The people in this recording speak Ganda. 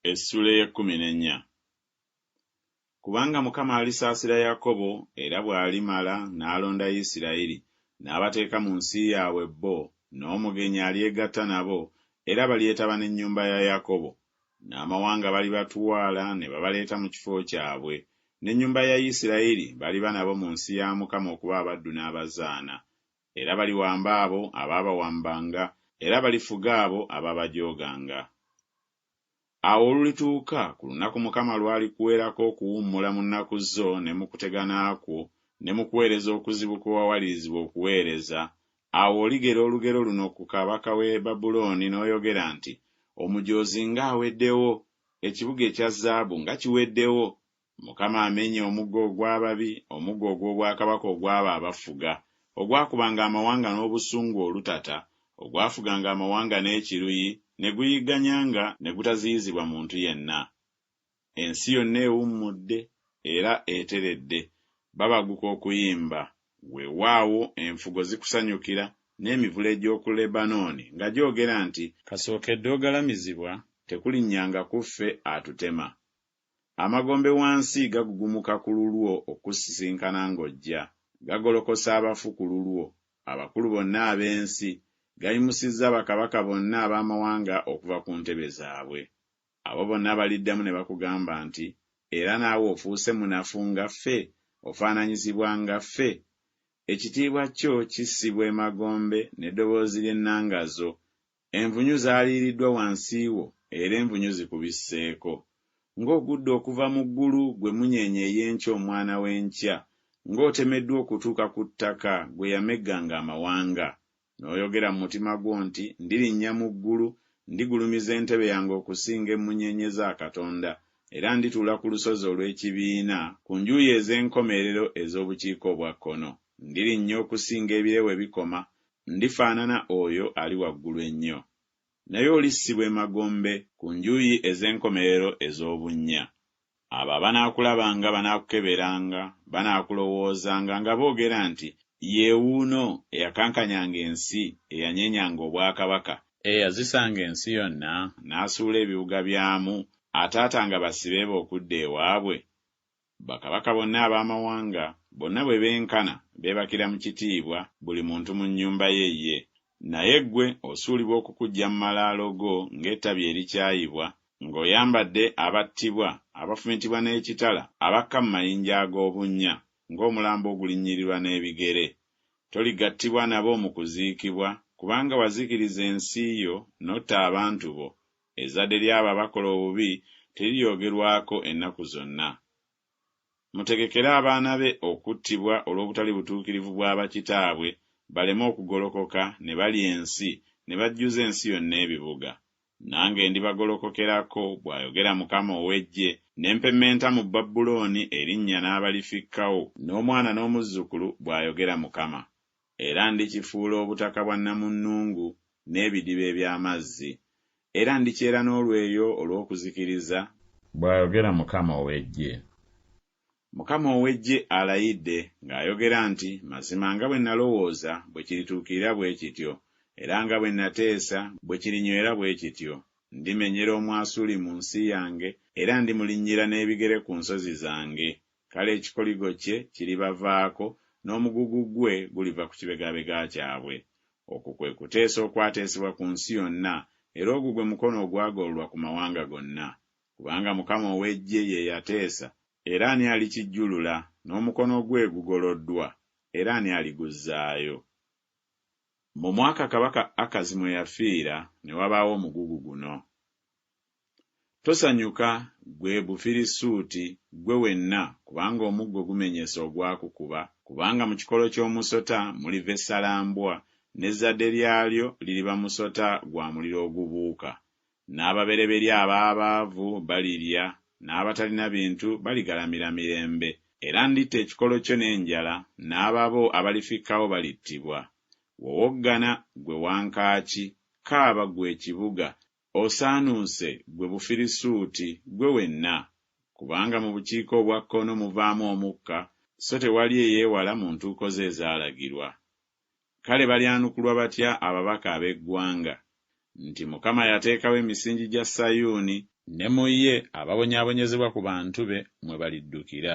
Essuula ey'ekkumi n'ennya. Kubanga Mukama alisaasira Yakobo, era bw'alimala n'alonda Isirayiri, n'abateeka mu nsi yaabwe bo, n'omugenyi alyegatta nabo, era balyetaba n'ennyumba ya Yakobo. N'amawanga balibatwala ne babaleeta mu kifo kyabwe, n'ennyumba ya Isirayiri baliba nabo mu nsi ya Mukama okuba abaddu n'abazaana. Era baliwamba abo abaabawambanga, era balifuga abo abaabajooganga. Awo olulituuka ku lunaku Mukama lw'alikuweerako okuwummula mu nnaku zo ne mu kutegana kwo, ne mu kuweereza okuzibu kwe wawalirizibwa okuweereza, awo oligera olugero luno ku kabaka w'e Babulooni n'oyogera nti, Omujoozi nga aweddewo! Ekibuga ekya zaabu nga kiweddewo! Mukama amenye omuggo ogw'ababi, omuggo ogw'obwakabaka ogw'abo abafuga, ogwakubanga amawanga n'obusungu olutata, ogwafuganga amawanga n'ekiruyi, ne guyigganyanga ne gutaziyizibwa muntu yenna. Ensi yonna ewummudde era eteredde, babaguka okuyimba, weewaawo, enfugo zikusanyukira, n'emivule gy'oku Lebanooni nga gyogera nti, Kasookedde ogalamizibwa tekulinnyanga ku ffe atutema. Amagombe wansi gagugumuka ku lulwo okukusisinkana ng'ojja, gagolokosa abafu ku lulwo, abakulu bonna ab'ensi, gayimusizza bakabaka bonna ab'amawanga okuva ku ntebe zaabwe. Abo bonna baliddamu ne bakugamba nti, Era naawe ofuuse munafu nga ffe, ofaananyizibwa nga ffe? Ekitiibwa kyo kissibwa emagombe n'eddoboozi ly'ennanga zo, Envunyu zaaliiriddwa wansi wo, era envunyu zikubisseeko. Ng'ogudde okuva mu ggulu, ggwe mmunyeenye ey'enkya omwana w'enkya! Ng'otemeddwa okutuuka ku ttaka, ggwe eyamegganga amawanga! N'oyogera mu mutima gwo nti, Ndirinnya mu ggulu, ndigulumiza entebe yange okusinga emmunyeenye za Katonda, era ndituula ku lusozi olw'ekibiina, ku njuyi ez'enkomerero ez'obukiika obwa kkono. Ndirinnya okusinga ebire we bikoma, Ndifaanana Oyo Ali Waggulu Ennyo. Naye olissibwa emagombe, ku njuyi ez'enkomerero ez'obunnya. Abo abanaakulabanga banaakukeberanga, banaakulowoozanga nga boogera nti, Ye wuuno eyakankanyanga ensi, eyanyeenyanga obwakabaka, eyazisanga ensi yonna, n'asuula ebibuga byamu, ataatanga basibe be okudda ewaabwe? Bakabaka bonna ab'amawanga, bonna bwe benkana, beebakira mu kitiibwa, buli muntu mu nnyumba ye ye. Naye ggwe osuulibwa okukuggya mu malaalo go ng'ettabi erikyayibwa, ng'oyambadde abattibwa, abafumitibwa n'ekitala, abakka mu mayinja ag'obunnya, ng'omulambo ogulinnyirirwa n'ebigere. Toligattibwa nabo mu kuziikibwa, kubanga wazikiriza ensi yo, n'otta abantu bo. Ezzadde ly'abo abakola obubi teriryogerwako ennaku zonna. Mutegekere abaana be okuttibwa olw'obutali butuukirivu bwa bakitaabwe, baleme okugolokoka ne balya ensi, ne bajjuza ensi yonna ebibuga. Nange ndibagolokokerako, bw'ayogera Mukama ow'eggye, ne mpemmenta mu Babulooni erinnya n'abalifikkawo, n'omwana n'omuzzukulu, bw'ayogera Mukama. Era ndikifuula obutaka bwa nnamunnungu n'ebidiba eby'amazzi, era ndikyera n'olweyo olw'okuzikiriza, bw'ayogera Mukama ow'eggye. Mukama ow'eggye alayidde, ng'ayogera nti, Mazima nga bwe nalowooza, bwe kirituukirira bwe kityo, era nga bwe nateesa, bwe kirinywera bwe kityo. Ndimenyera Omwasuli mu nsi yange, era ndimulinnyira n'ebigere ku nsozi zange. Kale ekikoligo kye kiribavaako, n'omugugu gwe guliva ku kibegabega kyabwe. Okwo kwe kuteesa okwateesebwa ku nsi yonna, era ogwo gwe mukono ogwagololwa ku mawanga gonna. Kubanga Mukama ow'eggye ye yateesa, era ani alikijjulula? N'omukono gwe gugoloddwa, era ani aliguzzaayo? Mu mwaka kabaka Akazi mwe yafiira ne wabaawo omugugu guno. Tosanyuka, ggwe Bufirisuuti, ggwe wenna, kubanga omuggo gumenyese ogwakukuba, kubanga mu kikolo ky'omusota muliva essalambwa, n'ezzadde lyalyo liriba musota gwa muliro ogubuuka. N'ababereberye ab'abaavu balirya, n'abatalina bintu baligalamira mirembe. Era nditta ekikolo kyo n'enjala, n'ababo abalifikkawo balittibwa. Wowoggana, ggwe wankaaki, kaaba, ggwe ekibuga, Osaanuuse, ggwe Bufirisuuti, ggwe wenna! Kubanga mu bukiika obwa kkono muvaamu omukka, so tewali eyeewala mu ntuuko ze ezaalagirwa. Kale balyanukulwa batya ababaka ab'eggwanga? Nti Mukama yateekawo emisingi gya Sayuuni, Ne mu ye ababonyaabonyezebwa ku bantu be mwe baliddukira.